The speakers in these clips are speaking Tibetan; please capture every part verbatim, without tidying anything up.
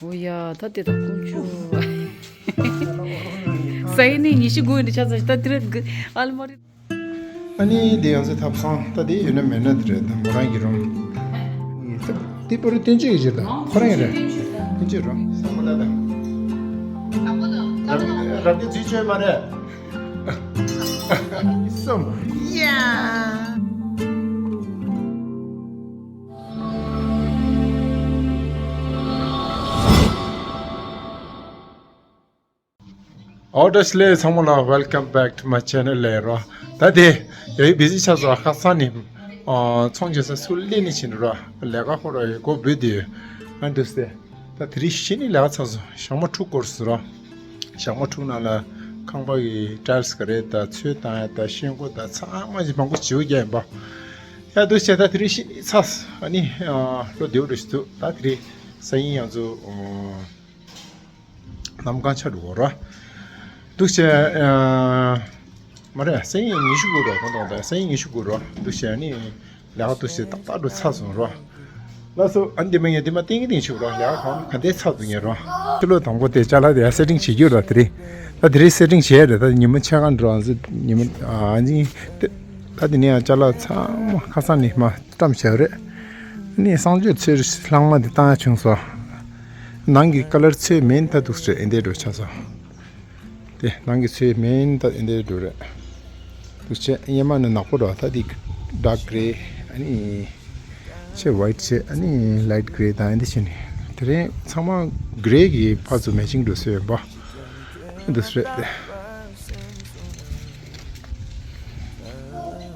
ཨོ་ཡ། ད་དེ་དག་ཀུན་སྤྱོད། ས་ཡིན་ནི་ཉི་ཤུ་དགུ་ཡིན་ཆ་ཚང་ད་དེ་རེད་ཨ་ལ་མ་རེད། ཨ་ནི་དེ་ཡང་སེ་ཐབ་ཚང་ད་དེ་ཡོད་ན་མེད་ན་དེ་རེད་ད་མོ་རང་གི་རུམ། དེ་པར་སྟོན་ཆོས་ཀྱི་རེད་ད་ཁོ་རང་ཡིན་རེད། སྟོན་ཆོས་རོ། ས་མོ་ལ་ད། རབ་རྒྱ་རྫུས་ཆོས་མ་རེད། སོམ། ཡ། ཨོ་བཀྲ་ཤིས་བདེ་ལེགས་ཚང་མ་ལ། Welcome back to my channel ལས་རོ། ད་དེ་ཡ་ཡི་བི་ཟི་ཆགས་སོ་ཁ་སང་ནི་ཨ་ཚོང་བྱེད་ས་སུ་ལེ་ནི་ཕྱིན་རོ། ལས་ཀ་ཁོ་རོ་ཡི་སྒོ་བུད་དེ་ཨ་འདུག་སེ། ད་དེ་རིང་གཞི་ནས་ལས་ཀ་ཚར་སོང་། ཞག་མ་དྲུག་འགོར་སོང་ར། ཞག་མ་དྲུག་ནང་ལ་ཁང་པ་གི་ཊའིལ་སི་ག་རེ་དང་ཚོས་བཏང་ཡ་དང་ཤེལ་སྒོ་དང་ཚང་མ་ཞིག་མང་པོ་བྱེའུ་རྒྱག་ཡིན་པ། ཡ་འདུག་བྱས་ད་དེ་རིང་གཞི་ནས་ཚར་སོང་། ཨ་ནི་ཨ་ལོ་བདེ་པོ་རེ་ཞིག་འདུག་ད་དེ་རིང་ས་ཡིན་ཡང་ཚོ་གནམ་གང་ཆག་འགྲོ་གོ་ར། འདུག་བྱས་ཨ། མ་རེད། སང་ཉིན་ཉི་ཤུ་དགུ་རོ། ཁོང་དང་ད་སང་ཉིན་ཉི་ཤུ་དགུ་རོ། འདུག་བྱས་ནི་ལས་ཀ་འདུག་བྱས་ཏག་ཏག་འགྲོ་ཚར་སོང་རོ། ལགས་སོ། ཨ་འདི་མ་ངས་འདི་མ་ཏིང་གི་ཏིང་ཆུག་རོ། ལས་ཀ་གང་ག་འདྲས་ཚར་འདུག་ངས་རོ། ཕྱི་ལོ་དང་པོ་དེ་ཅ་ལག་དེ་ཡ་སེ་ཊིང་བྱེད་རྒྱུ་ར། དེ་རིང་ད་དེ་རིང་སེ་ཊིང་བྱས་རེད། ད་ཉི་མ་ཕྱེད་ཀ་འགྲོ་ཨ་ཟི་ཉི་མ་ཨ་ཉིན་དེ་ད་དེ་ནས་ཡང་ཅ་ལག་ཚང་མ་ཁ་སང་ནས་མ་བཀྲམ་བྱས་རེད། ནས་གསང་སྤྱོད་ཚོས་ལྷག་མ་དེ་བཏང་ཡ་བྱུང་སོང་། ནང་གི་ཀ་ལར་ཚོས་མིན་ད་འདུག་ཟེར་ཨེ་འདྲས་འགྲོ་ཆགས་སོང་། དེ་ནང་གི་ཚོས་མིན་ད་ཨེ་འདྲས་འགྲོ་རེད། འདུག་བྱས་སྔོན་མ་ནི་ནག་པོ་འགྲོ། ད་དེ་ཌརྐ་གྷེ་ཨ་ནི་ཆེ་ཝའིཊ་བྱས་ཨ་ནི་ལའིཊ་གྷེ་དང་ཨེ་འདྲས་བྱས་ནས་དེ་རིང་ཚང་མ་གྷེ་གི་ཕར་ཚུར་མེ་ཅིང་འགྲོ་སྲོལ་ཡོད་པ། འདུག་ཟེར་རེད།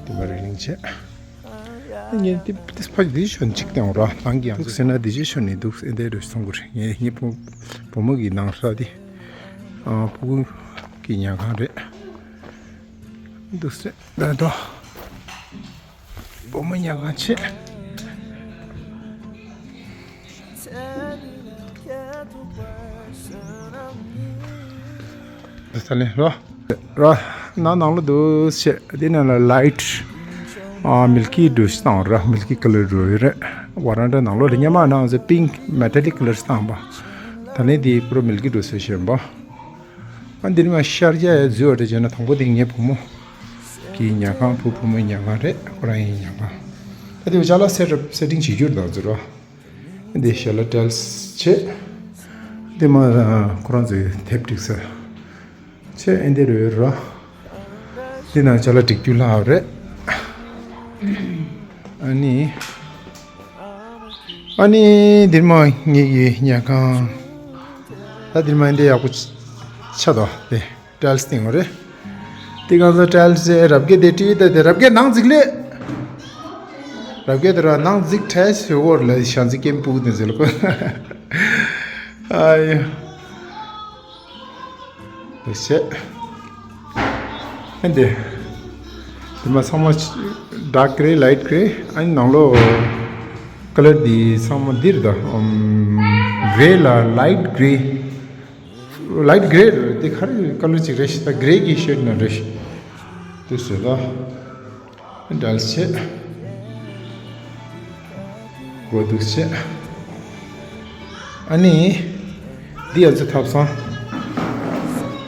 དེ་མ་རེད་ལིང་བྱས། ངས་འདི་འདི་ཕ་འདི་ཞོན་ཅིག་བཏང་ར། ནང་གི་ཡང་འདུག་ཟེར་ན་འདི་ཅི་ཞོན་ནི་འདུག་ཨེ་འདྲས་རེད་གསུང་གི་རེད། ངས་ངའི་བུ་བུ་མོ་གི་ནང་ས་དེ་ཨ་ཕྲུ་གུ་གི་ཉལ་ཁང་རེད། འདུག་ཟེར་ད་དོ་བུ་མོ་ཉལ་ཁང་བྱས། འདི་ས་ལེ་རོ། ར། ན་ནང་ལོ་འདུག་བྱས། འདི་ནང་ལ་ལའིཊ་ཨ་མིལ་ཀི་འདྲ་ཞིག་བཏང་ར། མིལ་ཀི་ཀ་ལར་འདྲ་ཡོད་རེད། ཝ་རན་ཌ་ནང་ལོ་རེ་སྔོན་མ་ནང་ཟེར་པིང་ཀི་མེ་ཊ་ལིག་ཀ་ལར་བཏང་པ། ད་ནི་འདི་པུ་རོ་མིལ་ཀི་འདྲ་ཟེར་བཞིན་པ། ཨ་འདིར་མ་ཤར་རྒྱག་ཡ་འཛུལ་བ་འདྲ་བྱས་ན་དང་པོ་དེ་ངའི་བུ་མོ་གི་ཉལ་ཁང་བུ་བུ་མོའི་ཉལ་ཁང་རེད། ཁོ་རང་ཡི་ཉལ་ཁང་། ཨ་དེ་བྱ་ལ་སེ་ཊི་སེ་ཊིང་བྱེད་རྒྱུར་དང་ཟེར་རོ། འདི་ཞལ་ལག་ཊའིལ་སི་བྱས། འདི་མ་ཁོ་རང་ཚོའི་དེབ་བསྒྲིགས་ས་བྱས། ཨེ་འདི་རུ་རོ། འདི་ནང་ཅ་ལག་སྒྲིག་རྒྱུ་ལྷག་རེད། ཨ་ནི། ཨ་ནི་འདིར་མ་ངེད་ཀྱི་ཉལ་ཁང་། ད་འདིར་མ་འདི་ཡག་པོ་ཆགས་འདུག་དེ། ཊའིལ་སི་བཏིང་བ་རེད། དེ་གང་ཟག་ཊའིལ་སི་རབ་རྒྱས་དེ་ཊི་ཝི་ལྟ་དེ་རབ་རྒྱས་ནང་འཛིག་ལེ། རབ་རྒྱས་དེ་ར་ནང་འཛིག་ཁྲལ་ཟེར་བོར་ལ་ཤ་འཛིག་ཀེམ་སྤུག་དེ་ཟེར་ལ་ཁོ། ཨ་ཡ། དེ་བྱས། ཨ་འདི། དེ་མ་ཚང་མ་ཌརྐ་གྷེ་རེ་ལའིཊ་གྷེ་རེ་ཨ་ནི་ནང་ལོ་ཀ་ལར་འདི་ཚང་མ་འདིར་ད་ཨམ་གྷེ་རེ་ལ་ལའིཊ་གྷེ་རེ། ལའིཊ་གྷེ་རེ་རེད། དེ་ག་རེ་ཀ་ལར་ཅིག་རེད་ཤི། ད་གྷེ་རེ་གི་ཤེཌ་ན་རེད་ཤི། དེ་བཟོས་ད་ཌལ་བྱས། གོ་འདུག་བྱས། ཨ་ནི་འདི་ཡ་ཚོ་ཐབ་ཚང་།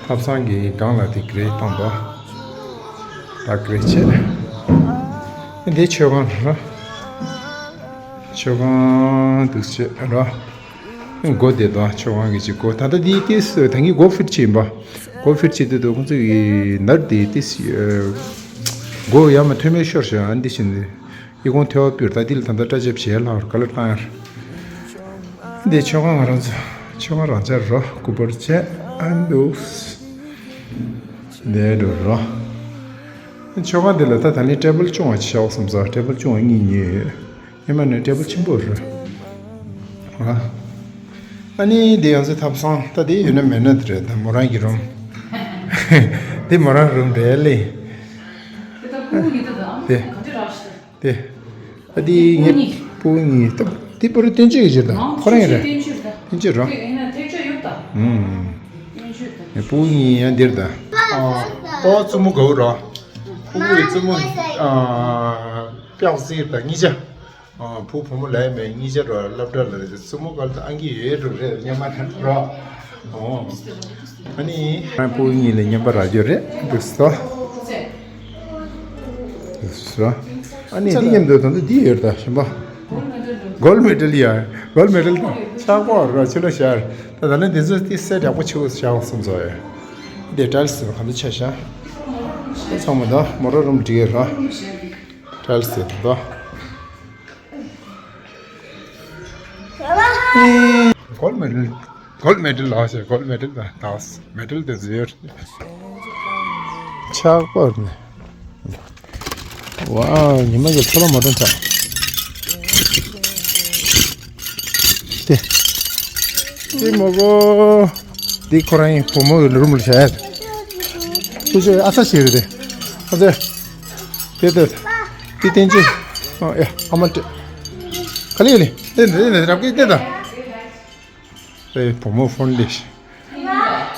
ཐབ་ཚང་གི་སྒང་ལ་དེ་གྷེ་རེ་བཏང་ད། ད་གྷེ་རེ་བྱས། འདི་མཆོད་ཁང་རེད། མཆོད་ཁང་འདུག་བྱས་ར། སྒོ་དེ་དང་མཆོད་ཁང་གི་ཅིག་སྒོ། ད་ལྟ་འདི་ཏིས་ད་གིན་སྒོ་ཕིཊ་བྱས་ཡིན་པ། སྒོ་ཕིཊ་བྱས་དུས་དུ་ཁོང་ཚོ་གི་ནར་དེ་ཏིས་སྒོ་ཡ་མ་ཐོན་མེད་ཤོར་ཤག་ཨ་འདི་བཞིན་ཡི་གོང་ཐེ་བ་སྤུར། ད་འདི་ལ་ད་ལྟ་སྐྲ་ཆབ་བྱས་ལྷག་ག་ལ་བཏང་ཡར། འདི་མཆོད་ཁང་ང་རང་ཚོ་མཆོད་ཁང་རང་འཇགས་རོ། སྐུ་པར་བྱས་ཨ་འདུག་འདི་འགྲོ་རོ། མཆོད་ཁང་འདི་ལ་ད་ད་ནི་ཊེ་བལ་ཆུང་བ་ཅིག་བཞག་བསམ་ས། ཊེ་བལ་ཆུང་བ་གཉིས་ཉོས་ཡོད། ཉི་མ་ནས་ཊེ་བལ་ཆེན་པོ་རེད། ཨ། ཨ་ནི་འདི་ཡང་སེ་ཐབ་ཚང་། ད་འདི་ཡོད་ན་མེད་ན་དེ་རེད། ད་མོ་རང་གི་རུམ། འདི་མོ་རང་རུམ་རེད་ལེ། དེ། དེ། ཨ་འདི་ངའི་སྤུ་གུ་གཉིས། ད་འདི་པར་སྟོན་ཆོས་ཀྱི་ཕྱིར་ད་ཁོ་རང་ཡིན་རེད། སྟོན་ཆོས་རེད། ཨུམ། སྤུ་གུ་གཉིས་ཡང་འདིར་ད། ཨ། པ་བཙུན་མོ་གའུ་ར། སྤུ་གུ་ཡི་བཙུན་མོ། ཨ། པག་གཟིག་ད་གཉིས་ཆ། ཨ། བུ་བུ་མོ་ལ་ཡ་མེད་གཉིས་ཆ་རོ་སློབ་གྲྭ་ལ་རེད། སྲུ་མོ་སྐབས་དང་ཨང་ཀི་ཡོད་རུ་རེད། སྙན་མ་ཐན་རོ། ཨོ། ཨ་ནི་ཁོང་བུ་གཉིས་ལ་སྙན་པ་རག་རྒྱུ་རེད་འདུག་སོ། འདུག་སོ། ཨ་ནི་འདི་མཉམ་དུ་ད་ལྟ་འདི་ཡོད་ད་གཞན་པ། གོལ་མེ་ཌལ་ཡ། གོལ་མེ་ཌལ་དང་ཆག་པོ་རོ་ཕྱི་ལོ་ཤར། ད་ད་ལན་འདི་ཚོ་ཏི་སེ་ཡག་པོ་ཆེ་བོ་བཞག་སོང་ཚོ་ཡ། འདི་ཊའིལ་སི་ག་འདི་ཆ་བཞག་ཚང་མ་ད་མོ་ཊ་རུམ་འགྲིག་ཡོད་རོ། ཊའིལ་སི་ད། གོལ་མེ་ཌལ། གོལ་མེ་ཌལ་ལ་ཟེར། གོལ་མེ་ཌལ་དང་ད་མེ་ཌལ་དེ་ཟེར། ཆག་པར་ནས། ཝའོ། ཉི་མ་གི་ཚོ་ལ་མ་དྲན་ཆག་དེ། དེ་མོ་གོ། འདི་ཁོ་རང་ཡིན། བུ་མོ་གི་རུམ་ལ་བྱ་ཡ། དེ་ཚོ་ཨ་ས་ཞིག་རེད་དེ། ཨ་ཙེ། དེ་དེ། དེ་བསྟན་ཅི། ཨ་ཡ། ཨ་མ་ཏྲེ། ག་ལེ་ག་ལེ། དེ་དེ་དེ་རབ་ཀྱི་དེ་ད། ཨེ་བུ་མོ་ཕོན་ལེ་ཤི།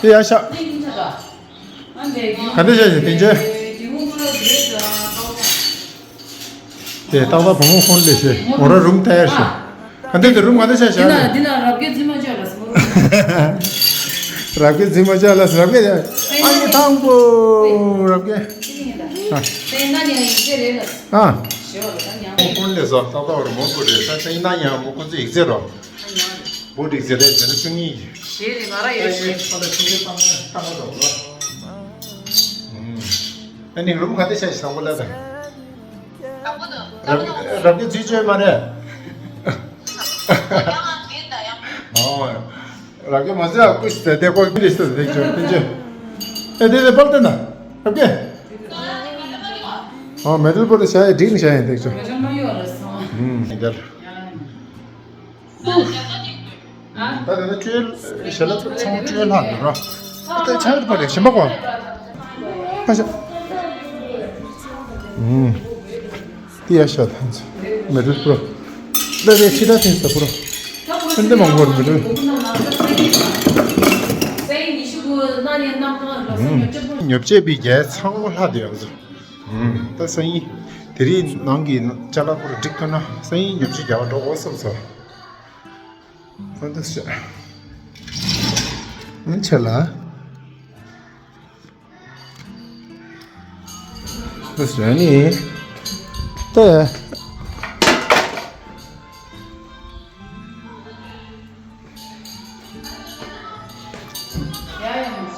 དེ་ཡ་ཤ། ག་འདྲ་བྱ་ཞིག་བསྟན་ཅི། དེ་ཏག་ཏག་བུ་མོ་ཁོང་ལས་བྱེད། མོ་ར་རུམ་ཏ་ཡར་བྱེད། ག་འདི་དེ་རུམ་ག་འདི་བྱ་བྱ་འདི་ན་ལ། འདི་ན་རབ་རྒྱས་རྫུན་མ་བྱ་ལ་སོ། རབ་རྒྱས་རྫུན་མ་བྱ་ལ་སོ། རབ་རྒྱས་ཨ་ནི་ཐང་པོ་རབ་རྒྱས། ཨ། ཨ། ཁོང་ལས་བཟོ་ཏག་ཏག་བར་མོ་བུ་རེད། ད་ཡིན་ན་ཡང་མོ་ཁོ་ཚོ་ཡིག་ཚད་རོ། བུ་རིག་ཚད་རེད། དེ་ན་བཅུ་གཉིས་ཀྱི། ཞེས་རེད། ང་ར་ཡོད་ཞེས། ཁོ་ལ་ཆུང་ཆུང་བཏང་ན་བཏང་མ་འདུག་རོ། ཨ་ནི་རུམ་ག་འདི་བྱ་ཞིག་བཟང་པོ་ལ་ད། རབ་རྒྱས་རྫུན་བྱོས་མ་རེད། ཨོ། རབ་རྒྱས་མ་ཟེར་ཨ་ཀུ་ཤི་དེ་ཀོ་ཀི་ལི་སི་དེ་ཅོ་དེ་ཅོ། ཨེ་དེ་དེ་པར་དེ་ན་རབ་རྒྱས། ཨོ་མེ་ཏལ་པོ་དེ་བྱ་ཡ་འགྲིག་ནི་བྱ་ཡ་དེ་ཅོ། ཨུམ་དེ། ད་དེ་ནི་སྤྲེལ་ཞལ་ལག་ཚང་སྤྲེལ་ལྷག་ཡོད་ར། ད་ཆ་ཡོད་པ་རེད་ཞིམ་པ་གོ། ཕ་ཤ། ཨུམ། ཏི་ཡ་ཤ་ཐན་ཚ། མེ་ཏལ་པོ། ད་དེ་ཕྱི་ད་ཐེན་ས་པོ། ཕན་དེ་མང་པོ་མེ་ཏལ། ཨུམ། ཉོ་ཆས་པའི་རྒྱལ་ཚང་མ་ལྷག་དེ་ཡོད་ཟེར། ཨུམ། ད་སང་ཉིན་དེ་རིང་ནང་གི་ཅ་ལག་པོ་འགྲིག་ཐུབ་ན་སང་ཉིན་ཉོ་ཆས་རྒྱག་པ་འགྲོ་དགོས་བསམ་སོང་། ཁོ་འདུག་ཟེར། ཨ་ཆེ་ལ། འདུག་ཟེར་ནི། ཏེ།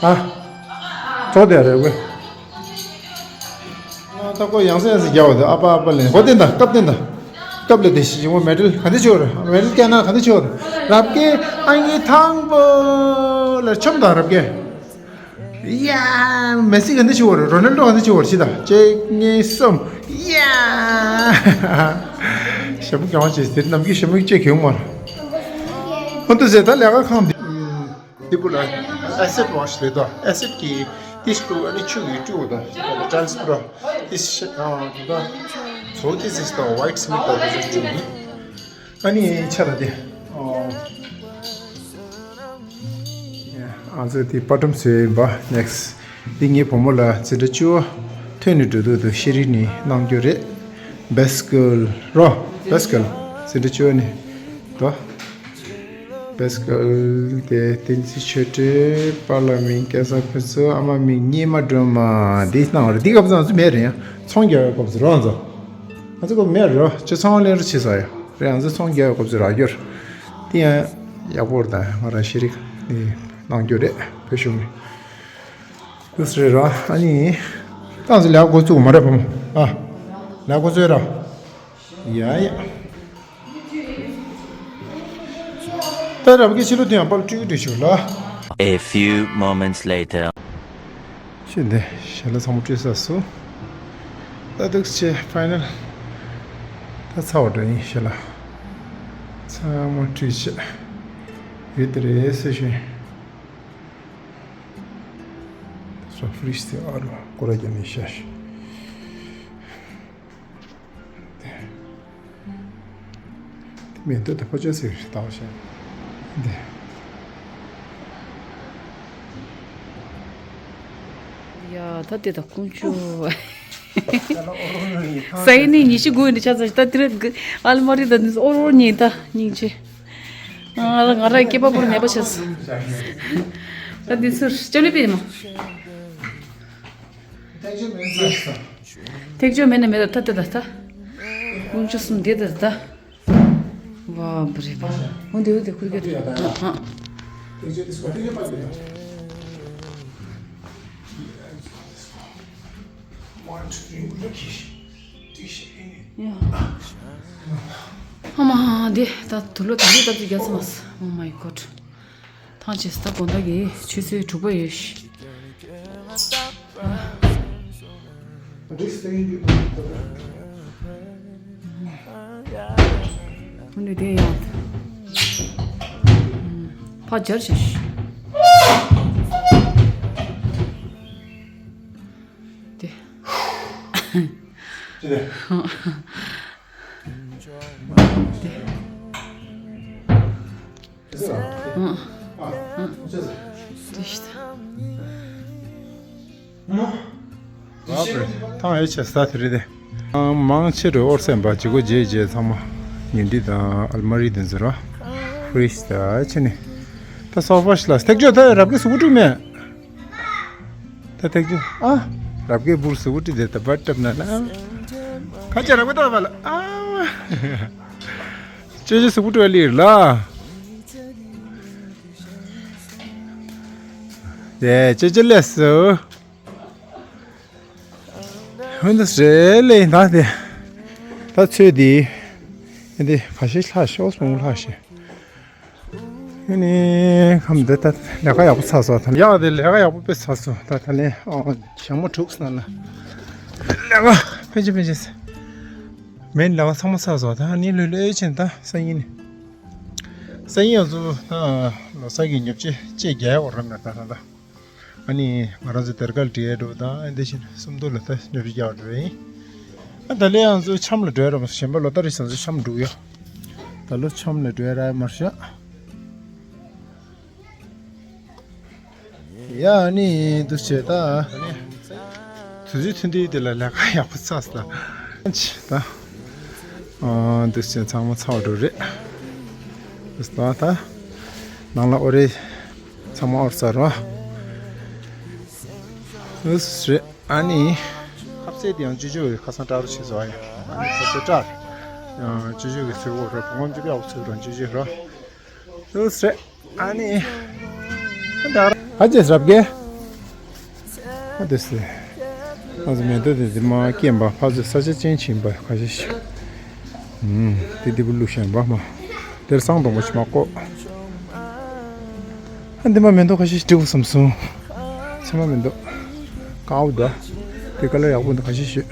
ཨ། ཚོགས་དེ་རེད་བས། ད་ཁོ་ཡང་སེ་ཡང་སེ་རྒྱག་པ་དེ་ཨ་པ་ཨ་པ་ལེན་ཁོ་བསྟན་དང་སྐབས་བསྟན་དང་། སྐབས་ལ་དེ་ཞིག་ཡོང་བ་མེ་ཏལ་ག་འདི་ཆོག་རེད། མེ་ཏལ་སྐྱེ་ན་ག་འདི་ཆོག་རེད། རབ་ཀྱི་ཨ་ཡི་ཐང་པོ་ལ་ཆོམ་དང་རབ་ཀྱི། ཡ། མེ་སི་ག་འདི་ཆོག་རེད། རོ་ནལ་ཏོ་ག་འདི་ཆོག་རེད། ཤི་ད་གཅིག་གཉིས་གསུམ། ཡ། ཞྭ་མོ་གྱོང་བ་བྱས་ཟེར་ནམ་རྒྱུན་ཞྭ་མོ་གཅིག་གྱོང་མ་རེད། ཨ་འདུག་ཟེར་ད་ལས་ཀ་ཁང་འདི། འདི་ཀུ་ལ་ཨེ་སིད་ཝ་ཤི་རེད་དོ། ཨེ་སིད་ཀྱི་ཏིས་ཀུ་ཨ་ནི་ཆུ་ཡོད་ཀྱི་འོ་དོ། ཊ་རན་སི་པེ་རན་ཊི་ཏིས་ཤི་ཨ་དོ། ཚོ་ཏིས་ཏིས་དོ་ཝའིཊ་སི་མི་ཊི་དོ་ཏིས་ཆུ་ཡོད། ཨ་ནི་ཆ་ལ་དེ། ཨ་ཙི་དེ་པ་ཊམ་སེ་བ་ནེག་སི། འདི་ངའི་བུ་མོ་ལ་འཛིན་གྲྭ་བཅུ་པ་ཐོན་ནས་འགྲོ་དུས་དུ་ཤེས་རིག་ནས་གནང་རྒྱུ་རེད། བེ་སི་ཀལ་རོ། བེ་སི་ཀལ། འཛིན་གྲྭ་བཅུ་པ་ནས་དོ། བེ་སི་ཀལ་དེ་བསྟན་འཛིན་ཆོས་སྒྲོན། པཱ་ལགས་མིང་སྐལ་བཟང་ཕུན་ཚོགས། ཨ་མ་མིང་སྙེ་མ་སྒྲོལ་མ། འདི་གནང་བ་རེད། འདི་སྐབས་སུ་ང་ཚོ་མེད་རེད། ཡང་ཚོང་རྒྱག་པའི་སྐབས་སུ་རོ་ང་ཚོ། ང་ཚོ་སྐབས་མེད་རེད་རོ། ཁྱོད་ཚོང་ལེན་རོགས་བྱེད་ས་ཡ་རེད། ང་ཚོ་ཚོང་རྒྱག་པའི་སྐབས་སུ་རག་རྒྱུ་རེད། དེ་ཡང་ཡག་པོ་རེད། ད་ང་རང་ཤེས་རིག་ནས་གནང་རྒྱུ་རེད། བོད་གཞུང་ནས། འདུག་སེ་རེད་རོ། ཨ་ནི། ད་ང་ཚོ་ལས་ཀ་འགོ་བཙུགས་མ་རེད་བུ་མོ། ཨ། ལས་ཀ་འགོ་བཙུགས་རོ། ཡ་ཡ། ད་རབ་ཀྱི་ཕྱི་ལོ་དུ་ཡང་པར་སྤྲུལ་སྤྲུལ་ཞུ་ལ། A few moments later. ཤེས་འདི་ཞལ་ལག་ཚང་མ་སྤྲུལ་ས་སུ། ད་འདུག་ཆེ་ཕའི་ནལ། ད་ཚར་བ་འདྲ་ཡིན་ཞལ་ལག་ཚང་མ་སྤྲུལ་ཆེ། ཡོད་དེ་རེད་ཟེར་ཞུ། སོ་ཕི་རིཇ་དེ་ཨ་རུ་སྐོར་ར་རྒྱབ་ནས་བཞག་ཞུ། དེ་མེ་ཏོག་དེ་ཕོ་ཅོ་ཟེར་ལྟ་བ་བྱས། དེ། ཡ་ད་དེ་ད་ཀུན་སྤྱོད། ས་ཡིན་ནི་ཉི་ཤུ་དགུ་ཡིན་ནི་ཆ་ཚང་ད་དེ་རིང་ཨལ་མ་རི་ད་ནི་ཨོར་ཨོར་ཉིན་ད་སྙིང་རྗེ། ང་རང་སྐྱེས་པ་པོར་ནད་པ་བྱས་སོང་། ད་འདི་ཚུར་ཅོ་ལི་པི་མ། ཐེག་ཆོད་མེད་ན་མེད་ད་ད་ད་ད། དགུང་ཆུ་གསུམ་འདི་ད་ད། བ་བ་རེ་བ། འོ་འདི་འོ་འདི་ཁུར་གེ་ད་ཨ། ཨ་མ་འདི་ད་དུག་ལོག་ད་འདི་ད་འདི་རྒྱག་ཚར་མ་སོང་། Oh my God། ཐང་ཆད་ད་དགོང་དག་གི་ཆུ་ཚོད་དྲུག་པ་ཡོད་ཤག་འོ་ནི་དེ་ཡང་ཕ་སྦྱར་བྱ་ཤི། དེ། ཅི་རེད། དེ། ཨ། ཨ། དེ་ཤི་ད། ཐང་ཨེ་ཆེ་ས་དེ་རེད་དེ། མང་ཆེ་རུ་ཨོར་སེམས་པ་ཇི་གོ་རྗེས་རྗེས་ཚང་མ་ཉིན་འདི་དང་ཨལ་མ་རི་དེ་ཚོ་ར་ཧྥི་རིཇ་ད་ཆེ་ནི་ད་སོ་ཕ་ཤི་ལ་སྟེག་ཅོ་ད་རབ་གི་སུ་བུ་ཀྲུག་མེད། ད་ཐེག་ཆུ་ཨ། རབ་རྒྱས་འབུར་ཟུག་ཏི་དེ་ད་བར་སྐྲབ་ན་ལ། ཁ་ཆེ་རབ་རྒྱས་ཏོག་པ་ལ་ཨ། ཅེ་ཅེ་ཟུག་ཏི་བ་ལིར་ལ། དེ་ཅེ་ཅེ་ལས་སུ། ཧུན་དུ་རེ་ལེ་ད་དེ། ད་ཚོད་དེ། དེ་ཁ་ཤས་ལྷག་ཤོག་སོང་ལྷག་ཤས། ཨ་ནི་ཁམས་འདི་ད་ལས་ཀ་ཡག་པོ་ཚར་སོང་། ད་ཡག་དེ་ལས་ཀ་ཡག་པོ་དཔེ་ཚར་སོང་། ད་ད་ལན་ཨོ་ཞག་མ་དྲུག་ཙམ་ལ་ལས་ཀ་ཕན་ཆད་ཕན་ཆད་མེད། ལས་ཀ་ཚང་མ་ཚར་སོང་། ད་ནི་ལོས་ལོས་ཕྱིན། ད་སང་ཉིན་ནི་སང་ཉིན་ང་ཚོ་ད་ལོ་གསར་གྱི་ཉོ་ཆ་ཅིག་རྒྱག་ཡག་རག་མེད་ད་ད་ད། ཨ་ནི་ང་རང་ཚོ་དེར་ཀལ་བྲིས་འགྲོ་དང་ཨ་འདི་བཞིན་སུམ་མདོ་ལ་ད་ཉོ་ཆ་རྒྱག་འགྲོ་ཡིན། ཨ་ད་ལས་ང་ཚོ་འཆམ་ལ་འགྲོ་ཡ་ར་མ་སོང་། གཞན་པ་ལོ་ལྟར་རེ་ང་ཚོ་འཆམ་འགྲོ་ཡ། ད་ལོ་འཆམ་ལ་འགྲོ་ཡ་ར་མར་ཤག་ཡ་ཨ་ནི་འདུག་བྱས་ད། དུས་ཚོད་ཐུང་ཐུང་དེ་ལ་ལས་ཀ་ཡག་པོ་ཚར་སོང་ད། ཨ་འདུག་བྱས་ཚང་མ་ཚར་འགྲོ་རེད། འདུག་ད་ད། ནང་ལ་ཨོ་རེད། ཚང་མ་ཨོར་ཚར་རོ། ཨུས་རེད། ཨ་ནི། ཁ་ཟས་དེ་ཡང་ཅོ་ཅོ་གི་ཁ་སང་སྐྲ་རུ་ཕྱེ་བཟོ་བ་ཡིན། ཨ་ནི་ཁ་ཟས་སྐྲ། ཡང་ཅོ་ཅོ་གི་ཚུལ་འོག་རེད། བུ་ངོམ་ཅོ་གི་ཨའུ་ཚུལ་རང་ཅོ་ཅོ་རོ། ཨུས་རེད། ཨ་ནི། ཨ་ཅེ་རབ་གེ་ཨ་དེ་སེ། ང་ཚོ་མེ་ཏོག་དེ་དེ་མ་སྐྱེས་པ་ཕ་ཚོས་ས་ཆ་ཅན་ཕྱིན་པ་ཁ་ཤས་ཤིག་ཨུམ། དེ་དེ་བུ་ལུག་ཤན་པ་མ། དེར་སང་དོང་པོ་ཆུ་མ་བཀོག་ཨ་འདི་མ་མེ་ཏོག་ཁ་ཤས་ཤིག་འབྲི་དགོས་བསམ་སོང་། ཚེར་མ་མེ་ཏོག་ཀའོ་ད། དེ་ཀ་ལ་ཡག་པོ་འདུག་ཁ་ཤས་ཤིག